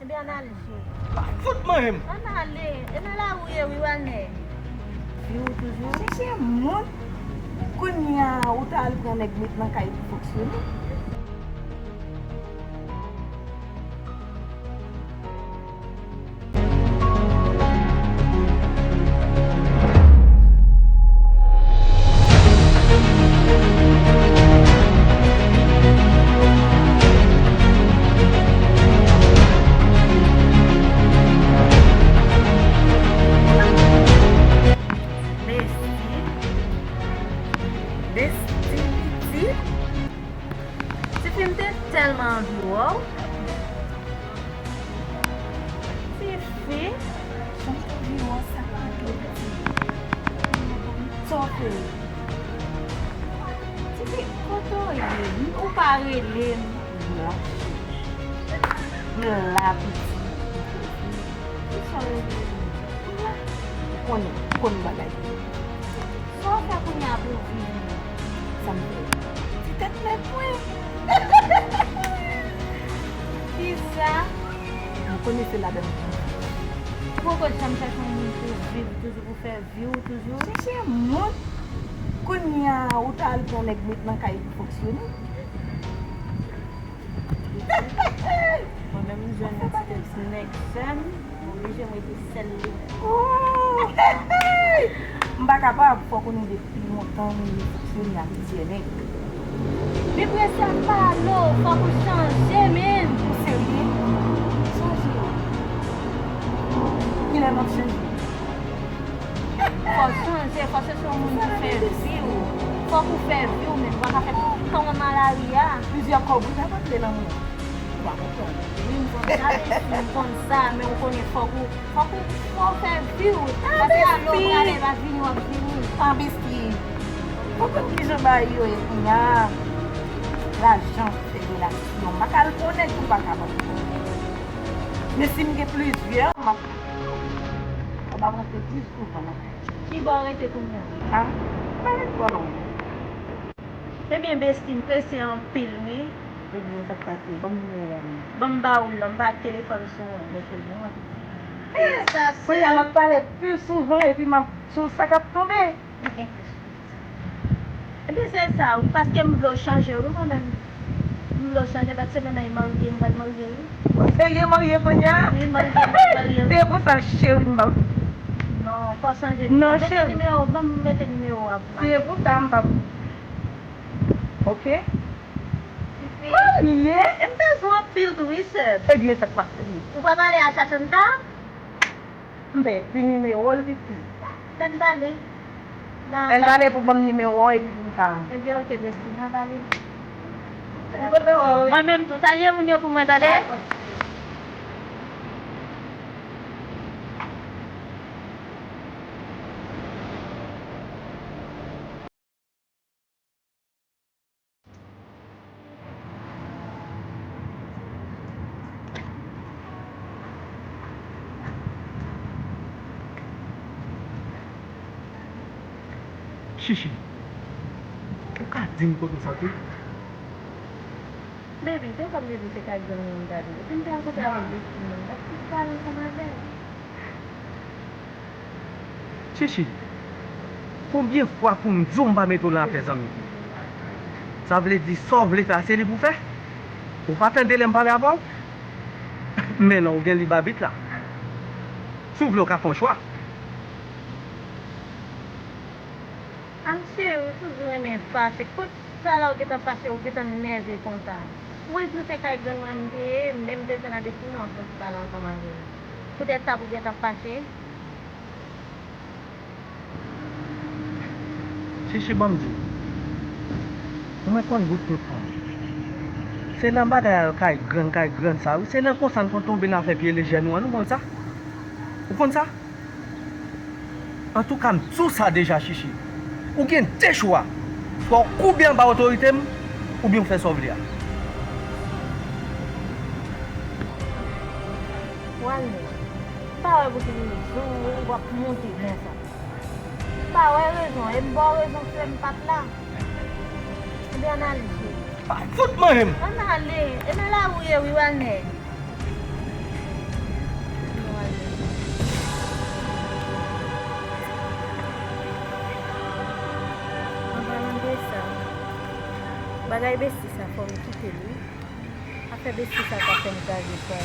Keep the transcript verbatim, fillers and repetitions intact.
Ebyen, ann ale, cheri. Pa fout manje m. Ann ale. E nan lari w ye, wi, Walner. Viv ou toujou. Chèche moun. Kounye a, ou ta al pran nèg met nan kay pou fonksyone. Besti. Besti piti. Tifi, m te tèlman anvi wè w. Tifi. Jan m te anvi wè w sa ki pi piti. Sa w fè? Tifi, kote w ye? Ou pa rele m. M la. M la, piti. Kisa w rele m? M la. Ou konn, ou konn bagay. Sa w fè kounye a pou w viv menm? Sa m fè? Ti tèt nèg mwen. Kisa? Mwen konnen se ladan m. Ou poko janm chèche yon moun pou viv toujou, pou fè vi w toujou? Chèche moun. Kounye a, ou ta al pran nèg met nan kay pou fonksyone. Mwen menm, m jwenn yon ti nèg sè m, m oblije m rete sèl li. Oh! M pa kapab, fò w konnen depi lontan m fonksyone ak plizyè nèg. Depresyon ap pale w, fòk ou chanje, menn. Ou serye? Chanje. Kilè m ap chanje? Fò w chanje, fò w chèche yon moun pou fè vi w. Fòk ou fè vi w, men ou pa ka fè tan w nan lari a. Plizyè kòb, wi, pa kontre nan mwen. Ou pa konprann. Wi, m konn sa, men si m konn sa, men ou konnen fòk ou, fòk ou, fò w fè vi w. Paske alò ou prale, pa vini, w ap vini. Anbesti. Ou konprann kijan bagay yo ye kounye a? Lajan fè relasyon. M pa ka al pran nèg pou m pa ka ban m. Men si m gen plizyè, m ap, m ap rantre plis souvan nan kay. Ki bò w rete kounye a? A? M pa ret bò non. Ebyen, besti, m prese anpil, wi. Ebyen, sa k pase? Ban m nimewo a, non. Ban m ba ou l non, m pa ak telefòn sou mwen. Mete l non. Kounye a, m ap pale pi souvan, epi m ap sou sa k ap tonbe. Ebyen, se sa, wi, paske m vle w chanje, wi, mwen menm. M vle w chanje, lòt semèn nan, e marye, m pral marye, wi. Ou serye, marye kounye a? Wi, marye, m pral marye. Se pou sa, cheri, m p ap. Non, fò w chanje. Non, cheri. Mete nimewo, ban m mete nimewo a pou mwen. Se pou sa, m p ap. Oke? Marye? E m bezwen w anpil tou, wi, sè. Ebyen, sa k pase? Ou pa pale a Chachanta? M pèdi nimewo l, pitit. Fè n pale. Fè n pale pou ban m nimewo w epi pou m ka. Ebyen, oke, besti, n a pale. Mwen menm tou, salye moun yo pou mwen, tande? Chichi, ou ka di m kote w soti? Baby, se kòm si se kay grann mwen m t ale. Epi m te al kote avèk Destiny. Destiny pale ansanm avè l. Chichi, konbyen fwa pou m di w m pa mete w nan afè zanmi? Sa vle di sa w vle fè a se li pou w fè? Ou pa tande lè m pale avè w? Men non, ou gen lib abit la. Si w vle w ka fè yon chwa. A cheri, ou toujou renmen fache. Kot sa la ou gentan fache, ou gentan nève konsa? Mwen di w se kay grann mwen m te ye, m menm desann a Destiny, m ap soti pale ansanm avè l. Poutèt sa pou w gentan fache? Chichi, ban m di w. Mwen konn bout tout fanm. Se nan bagay al kay grann, kay grann sa, wi. Se nan konsa n konn tonbe nan afè pye lejè nou an, nou konn sa? Ou konn sa? Antouka, m di w sa deja, Chichi. Ou gen de chwa. Swa w koube anba otorite m, oubyen w fè sa w vle a. Walner, m pa wè pou ki rezon w ap monte konsa. M pa wè rezon, e m ba w rezon, frè m pa t la. Ebyen, ann ale, cheri. Pa fout manje m! Ann ale, e nan lari w ye, wi, Walner. Bagay besti sa fò m kite l wi. Afè besti sa ka fè m kraze kò.